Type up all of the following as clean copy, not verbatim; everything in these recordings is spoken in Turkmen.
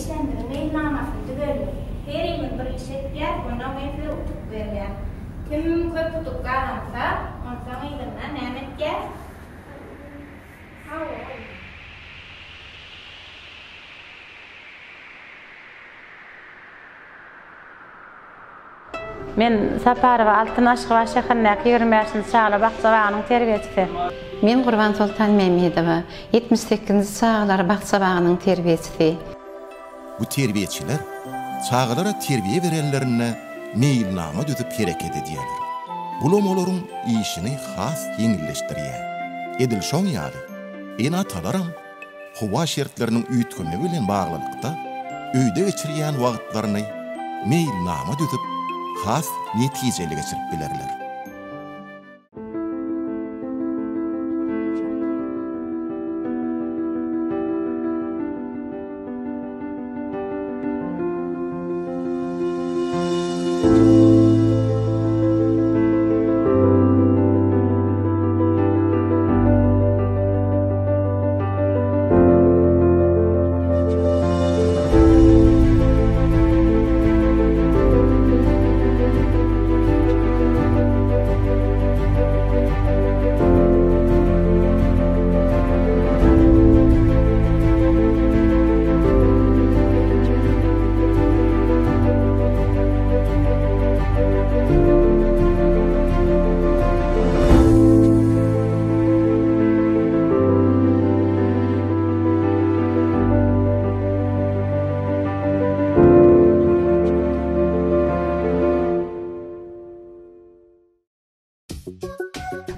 Işlerimiziň meýilnamasyny düzeliň. Her gün bir iş etýäs, onda men size utuk berýän. Kim köp utuk gazansa, onsoň yzyndan näme etýäs? Hawa. Men Saparowa Altyn Aşgabat şäherindäki 25-nji çagalar bakja bagynyň terbiýeçisi. Men Gurbansoltan Mämmedowa, 78-nji çagalar bakja bagynyň terbiýeçisi. Bu terbiýeçiler çagalara terbiýe berenlerinde meýilnama düzüp hereket edýärler. Bulam olaryň işini has ýeňilleşdirýär. Edil şoň ýaly, ene-atalaram howa şertleriniň üýtgemegi bilen baglylykda, öýde geçirýän wagtlaryny meýilnama düzüp, has netijeli geçirip bilerler.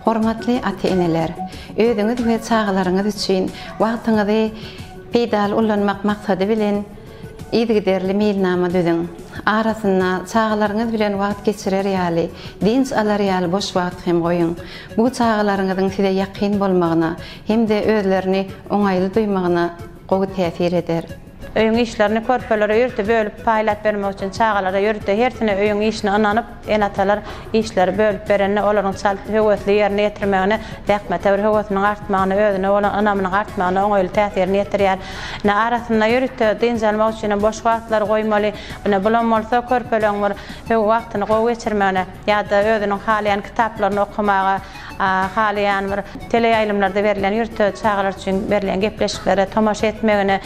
Hormatly ata-eneler! Özüňiz we çagalaryňyz üçin wagtyňyzy peýdaly ullanmak maksady bilen yzygiderli meýilnama düzüň. Arasynda çagalaryňyz bilen wagt geçirer ýaly, dynç alar ýaly boş wagt hem goýuň. Bu çagalaryňyzyň size ýakyn bolmagyna hem-de özlerini oňaýly duýmagyna gowy täsir eder. Öýüň işlerini körpelere ýörite bölüp paýlap bermek üçin çagalara ýörite hersine öýüň işini ynanyp, ene-atalar işleri bölüp berende olaryň çalt, höwesli ýerine ýetirmegine, zähmete bir höwesiniň artmagyna, özüne bolan ynamynyň artmagyna oňaýly täsirini ýetirýär. Ine, arasynda ýörite dynç almak üçin hem boş wagtlary goýmaly. Ine, bulam bolsa körpeleň bir wagtyny gowy geçirmegine ýa-da özüniň halaýan kitaplaryny okamaga, halaýan bir teleýaýlymlarda berilýän ýörite çagalar üçin berilýän gepleşiklere tomaşa etmegine,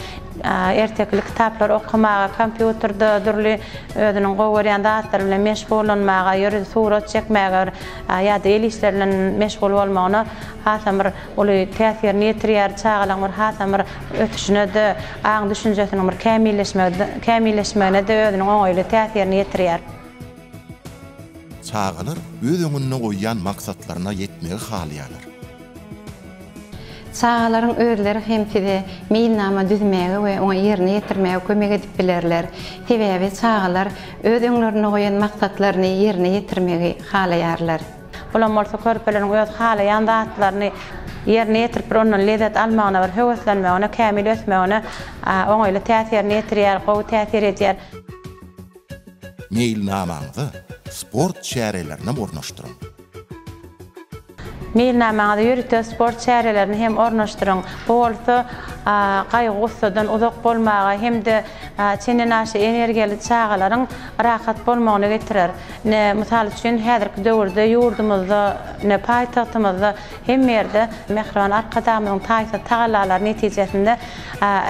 ertekili kitaplary okamaga, kompýuterde dürli özüniň gowy görýän zatlary bilen meşgullanmaga, ýörite surat çekmäge bir ýa-da el işleri bilen meşgul bolmagyna hasam bir uly täsirini ýetirýär. Çagalaryň bir hasam bir ösüşine-de, aň-düşünjesiniň bir kämilleşmegine-de özüniň oňaýly täsirini ýetirýär. Çagalar öz öňünde goýýan maksatlaryna ýetmegi halaýarlar. Çagalaryň özleri hem size meýilnama düzmäge we oňa ýerine ýetirmäge kömek edip bilerler. Sebäbi çagalar öz öňlerinde goýan maksatlaryny ýerine ýetirmegi halaýarlar. Bulam bolsa körpeleriň öz halaýan zatlaryny ýerine ýetirip bir ondan lezzet almagyna, bir höweslenmegine, kämil ösmegine oňaýly täsirini ýetirýär, gowy täsir edýär. Meýilnamaňyza sport çärelerinem ornaşdyryň. Meýilnamaňyza ýörite sport çärelerini hem ornaşdyryň. Bu bolsa gaýgy-gussadan uzak bolmaga hem-de çendenaşa energiýaly çagalaryň rahat bolmagyna getirer. Ine, mysal üçin, häzirki döwürde ýurdumyzda, ine, paýtagtymyzda hemme ýerde mähriban Arkadagymyzyň taýsyz tagallalary netijesinde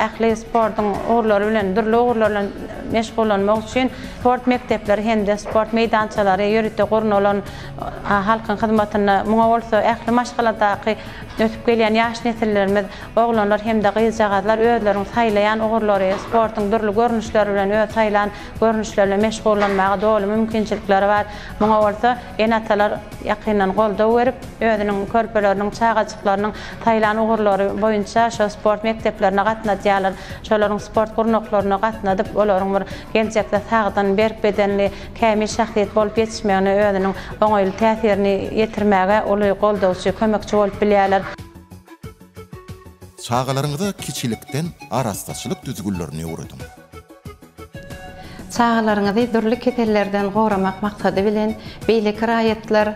ähli sportuň ugurlary bilen, dürli ugurlar bilen meşgullanmak üçin sport mekdepleri hem-de sport meýdançalary ýörite gurnalan halkyň hyzmatynda. Muňa bolsa ähli maşgaladaky ösüp gelýän ýaş nesillerimiz, oglanlar hem-de gyzjagazlar özleriniň saýlaýan ugurlary, sportuň dürli görnüşleri bilen öz saýlan görnüşleri bilen meşgullanmaga doly mümkinçilikleri bar. Muňa bolsa ene-atalar ýakyndan goldaw berip, özüniň körpeleriniň, çagajyklarynyň saýlan ugurlary boýunça şol sport mekdeplerine gatnadýarlar. Şolaryň sport gurnaklaryna gatnadyp, olaryň bir geljekde sagdyn, berk bedenli, kämil şahsyýet bolup ýetişmegine özüniň oňaýly täsirini ýetirmäge uly goldawçy, kömekçi bolup bilýärler. Çagalaryňyza kiçilikden arassaçylyk düzgünlerini öwrediň. Çagalaryňyzy dürli kesellerden goramak maksady bilen, beýleki raýatlar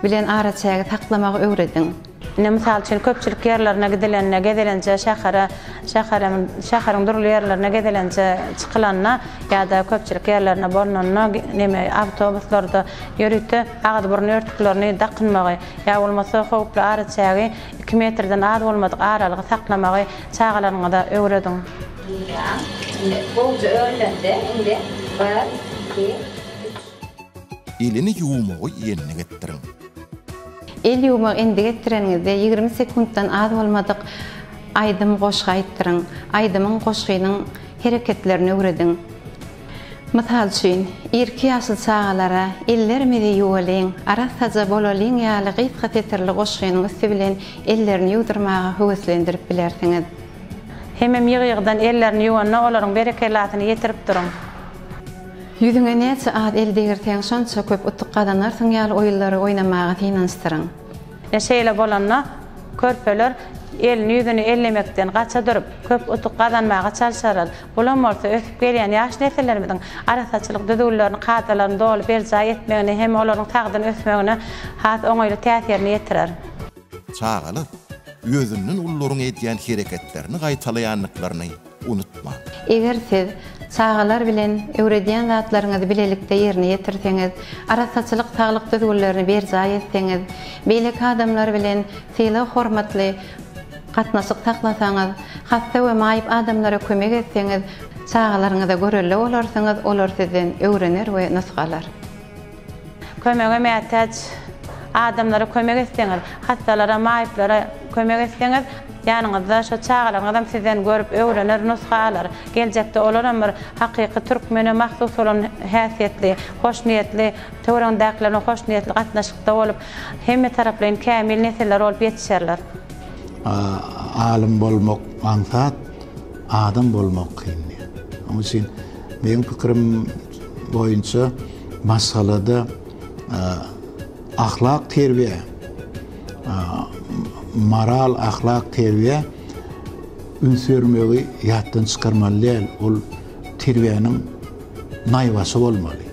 bilen araçägi saklamagy öwrediň. Ine, mysal üçin, köpçülik ýerlerine gidilende, gezelenje şähere, şähere, şäheriň dürli ýerlerine gezelenje çykylanda ýa-da köpçülik ýerlerinde bolnanda, neme, awtobuslarda ýörite agyz-burun örtüklerini dakynmagy, ýa bolmasa howply araçägi iki metrden az bolmadyk aralygy saklamagy çagalaryňyza öwrediň. Diýýän. Indi gowuja örülende, indi bir, iki, üç. Elini ýuwmagy endik etdiriň. El ýuwmagy endik etdireniňizde 20 sekuntdan az bolmadyk aýdym, goşgy aýtdyryň. Aýdymyň, goşgynyň hereketlerini öwrediň. Mysal üçin, irki ýaşly çagalara Ellerimizi ýuwalyň, arassaja bolalyň ýaly gysga setirli goşgynyň üsti bilen ellerini ýuwdurmaga höweslendirip bilersiňiz. Hemem ýygy-ýygydan ellerini ýuwanda olaryň berekellasyny ýetirip duruň. Ýüzüňe näçe az el degirseň, şonça köp utuk gazanarsyň ýaly oýunlary oýnamaga synanyşdyryň. Ine şeýle bolanda, körpeler elini-ýüzüni ellemekden gaça durup, köp utuk gazanmaga çalşarlar. Bulam bolsa ösüp gelýän ýaş nesillerimiziň arassaçylyk düzgünlerini, kadalaryny doly berjaý etmegine hem olaryň sagdyn ösmegine has oňaýly täsirini ýetirer. Çagalar özünden ulularyň edýän hereketlerini gaýtalaýandyklaryny unutmaň. Eger siz çagalar bilen öwredýän zatlaryňyzy bilelikde ýerine ýetirseňiz, arassaçylyk saglyk düzgünlerini berjaý etseňiz, beýleki adamlar bilen sylag-hormatly gatnaşyk saklasaňyz, hassa we maýyp adamlara kömek etseňiz, çagalaryňyza görelde bolarsyňyz, olar sizden öwrener we nusga alar. Kömege mätäç adamlara kömek etseňiz, hassalara, maýyplara kömek etseňiz, ýanyňyzda şo çagalaryňyzam sizden görüp öwrener, nusga alar. Geljekde olaram bir hakyky türkmene mahsus bolan häsiýetli, hoşniýetli, töweregindäkiler bilen hoşniýetli gatnaşykda bolup, hemmetaraplaýyn kämil nesiller bolup ýetişerler. Alym bolmak aňsat, adam bolmak kyn diýýär. Onuň üçin meň pikirim boýunça maşgalada ahlak terbiýe, moral ahlak terbiýe üns bermegi ýatdan çykarmaly däl. Ol terbiýäniň naýbaşy bolmaly.